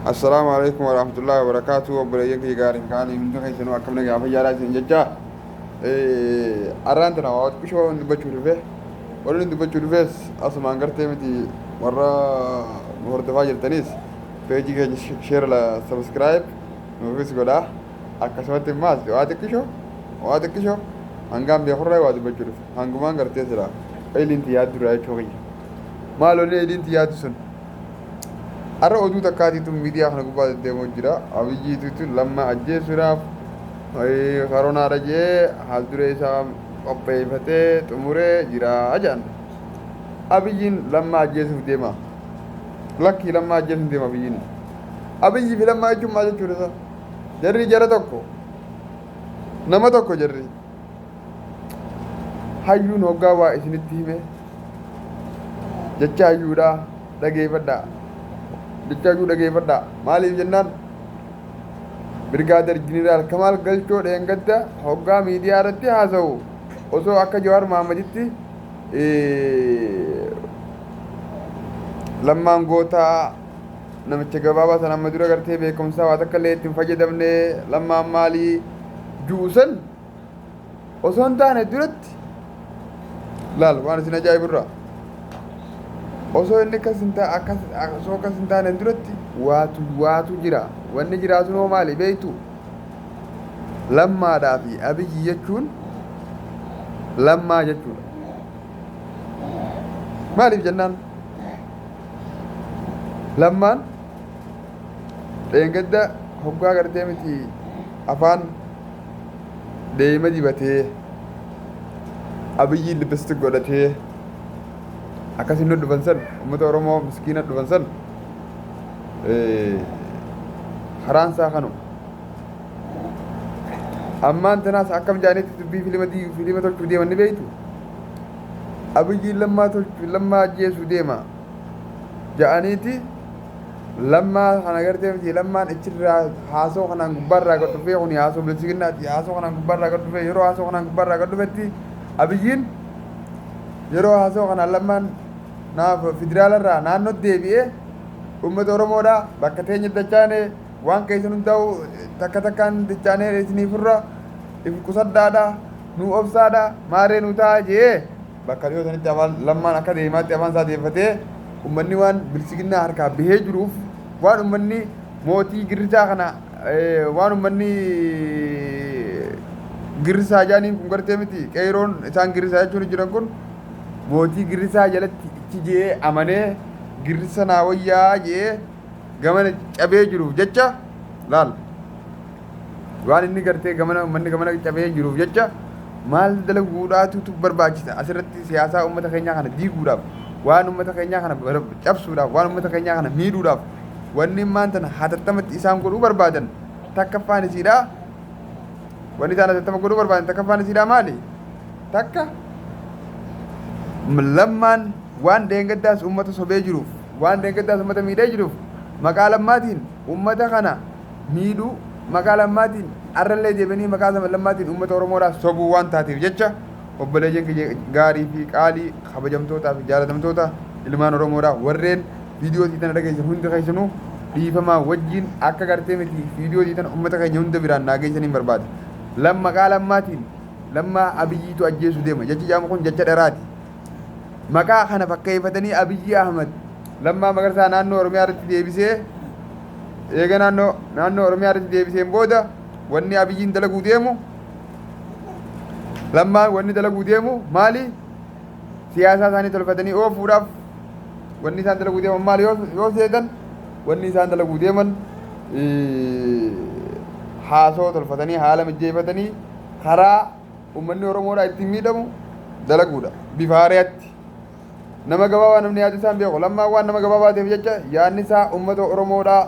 Assalaamu alaikum warahmatullahi wabarakatuh. Obboleeyyan kiyya gaariin kaanii hundi keessanuu akkam nagaa fayyaadhaa isin jecha. Arraan tana waa xiqqishoo waan dubbachuu dhufe. Warri inni dubbachuu dhufes asumaan gartee miti warra nu hordofaa jirtanis peejii keenya sheera sabiskiraayib nuufis godhaa. Akkasumatti immaas waa xiqqishoo waa xiqqishoo hangaan beekurraa waa dubbachuu dhufe. Hangumaan gartee sira eeliinti yaaddurraa jechuu kiyya. Maaloo inni eeliinti yaaddu sun? Har'a oduu takkaatiitu miidiyaa kana gubbaa deddeemuu jira. Abiyyiitutu Lammaa ajjeesuudhaaf karonaadha jee haal-duree isaa qopheeffatee xumuree jira jedhan. Abiyyiin Lammaa ajjeesuuf deema. Lakkii Lammaa ajjeesuuf deema Abiyyiin. Abiyyii fi Lammaa jechuun maal jechuudha isaa? Jarri jara tokko. Nama tokko jarri. Hayyuun hoggaa waa isinitti hime jecha hayyuudhaa dhageeffadhaa. Jecha hayyuu dhageeffadhaa. Maaliif jennaan Birgaader Jeneraal Kamaal Galchoo dheengadda hoggaa miidiyaa irratti haasa'u osoo akka Jawaar Mahaammaditti Lammaan gootaa namicha gabaabaa sana amma dura gartee beekumsaa waa takka illee itti hin fayyadamne Lammaan maalii ju'u san osoo hin taane duratti laal waan isin ajaa'ibirraa osoo inni akkas hin taa akkas osoo akkas hin taane duratti waatu waatu jira. Wanni jiraatu noo maali beektu? Lammaadhaa fi Abiyyi jechuun Lammaa jechuudha. Maaliif jennaan Lammaan dheengadda hoggaa gartee miti afaan deema dibatee Abiyyiin lipstick godhatee akkasin nu dhufan san uummata Oromoo miskiina dhufan san karaan isaa kanuma. Ammaan tanaas akkam jaanitti dubbii filima diigu filima tolchuu deeman ni beektu. Abiyyiin Lammaa tolchu Lammaa ajjeesuu deema ja'aniiti. Lammaa kana gartee miti Lammaan ichirraa haasoo kanaan gubbaarraa gad dhufee, kuni haasoo Biltsiginnaati, haasoo kanaan gubbaarraa gad dhufee, yeroo haasoo kanaan gubbaarraa gad dhufetti Abiyyiin yeroo haasoo kanaan Lammaan naaf federaalarraa naannoo deebi'ee uummata Oromoodha bakka teenya dachaane waan keessan hundaa'u takka takkaan dachaanee isinii furra if qusadhaadha nu obsaadha maaree nu ta'a jee. Bakka dhiyoo sanitti afaan Lammaan akka deemaatti afaan isaa deeffatee ummanni waan Biltsiginnaa harkaa bahee jiruuf, waan ummanni mootii girrisaa kana, waan ummanni girrisaa jaaniin kun gartee miti qeeyroon isaan girrisaa jechuun jiran kun mootii girrisaa jalatti ichi jee amanee girrisa naa wayyaa jee gamana cabee jiruuf jecha. Laal, waan inni gartee gamana ummanni gamana cabee jiruuf jecha maal dalaguudhaatutu barbaachisa? Asirratti siyaasaa uummata keenyaa kana diiguudhaaf, waan uummata keenyaa kana cabsuudhaaf, waan uummata keenyaa kana miidhuudhaaf wanni immaan tana hatattamatti isaan godhuu barbaadan takkaffaan isiidha. Wanni isaan hatattama godhuu barbaadan takkaffaan isiidha maali? Takka Lammaan waan deengaddaas uummata sobee jiruuf, waan deengaddaas uummata miidhee jiruuf, maqaa Lammaatiin uummata kana miidhuu, maqaa Lammaatiin arrallee deebi'anii maqaa sama Lammaatiin uummata Oromoodhaa sobuu waan taateef jecha, obboleeyyan kiyya gaarii fi qaalii, kabajamtootaa fi jaalatamtoota ilmaan Oromoodhaa, warreen viidiyoo tana dhageessan hundi keessanuu dhiifamaa wajjin akka gartee miti viidiyoo tana uummata keenya hunda biraan naa geessaniin barbaada. Maqaa Lammaatiin Lammaa Abiyyiitu ajjeesu deema jechi jedhamu kun jecha dharaati. Maqaa kana fakkeeffatanii Abiyyi Ahmad Lammaa Magarsaa naannoo Oromiyaa irratti deebisee, eega naannoo Oromiyaa irratti deebiseen booda wanni Abiyyiin dalaguu deemu, Lammaan wanni dalaguu deemu maali? Siyaasaa isaanii tolfatanii oofuudhaaf wanni isaan dalaguu deeman maali yoo seetan, wanni isaan dalaguu deeman haasoo tolfatanii haala mijjeeffatanii karaa uummanni Oromoodhaa ittiin miidhamu dalaguudha bifa haaraatti. Nama gabaabaa namni yaada isaan beeku Lammaan waan nama gabaabaa ta'eef jecha yaadni isaa uummata Oromoodhaa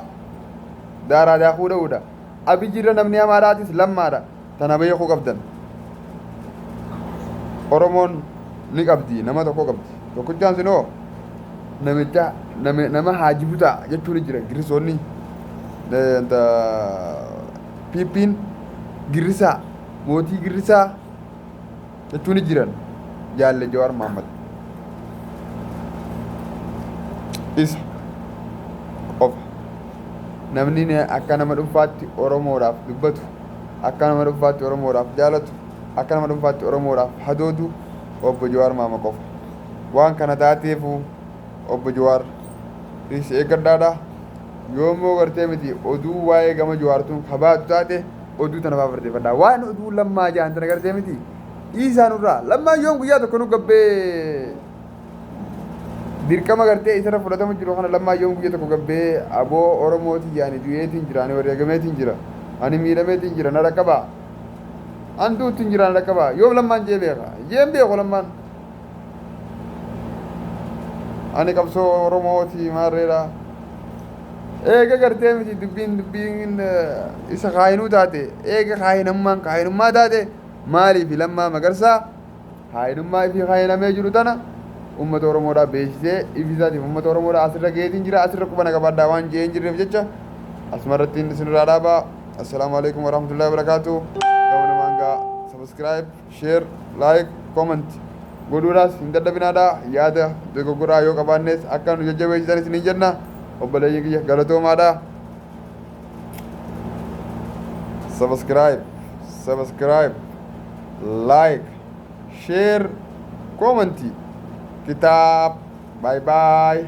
daaraa daakuu dha'uudha. Abiyyi irra namni hamaadhaatis Lammaadha. Tana beekuu qabdan. Oromoon ni qabdi, nama tokko qabdi. Tokkichaan sinoo namicha nama Haaji Butaa jechuun jira girrisoonni. Piippiin girrisaa mootii girrisaa jechuun jiran jaalle Jawaar Mohammad. Isa qofa. Namni akka nama dhuunfaatti Oromoodhaaf dubbatu, akka nama dhuunfaatti Oromoodhaaf jaalatu, akka nama dhuunfaatti Oromoodhaaf hadoodu obbo Jawaar Maama qofa. Waan kana taateefu obbo Jawaar riis eeggadhaadha. Yoommoo gartee miti oduu waa'ee gama Jawaartuun kabaatu taate oduu tana faa fardeeffadhaa. Waan oduu Lammaa ja'an tana gartee miti dhiisaa nurraa. Lammaan yoom guyyaa tokko nu gabbee dirqama gartee isarra fudhatamu jiru kana Lammaa yoom guyya tokko gabbee aboo Oromooti yaani du'eetiin jira, ani wareegameetiin jira, ani miidhameetiin jira, na dhaqqabaa, an du'uttiin jira, na dhaqqabaa, yoom Lammaan jee beeka? Jeen beeku Lammaan. Ani qabsoo Oromooti maarreedha. Eega gartee miti dubbiin isa kaayinuu taate, eega kaayinammaan kaayinummaa taate, maaliif Lammaa Magarsaa kaayinummaa ifii kaayinamee jiru tana ummata Oromoodhaa beeksisee ifisaatiif ummata Oromoodhaa asirra geetiin jira, asirra qubana qabaadhaa waan jee hin jirreef jecha asumarratti isinirraa dhaabaa. Assalaamu alaikum warahmatullahi wabarakaatu. Gama namaan gaa subscribe, share, like, comment godhuudhaas hin dadhabinaadha. Yaada dogoggoraa yoo qabaannes akka nu jajjabeessitan isiniin jenna. Obboleeyyan kiyya, galatoomaadha. Subscribe, like, share, comment. Kitaab. Bye bye.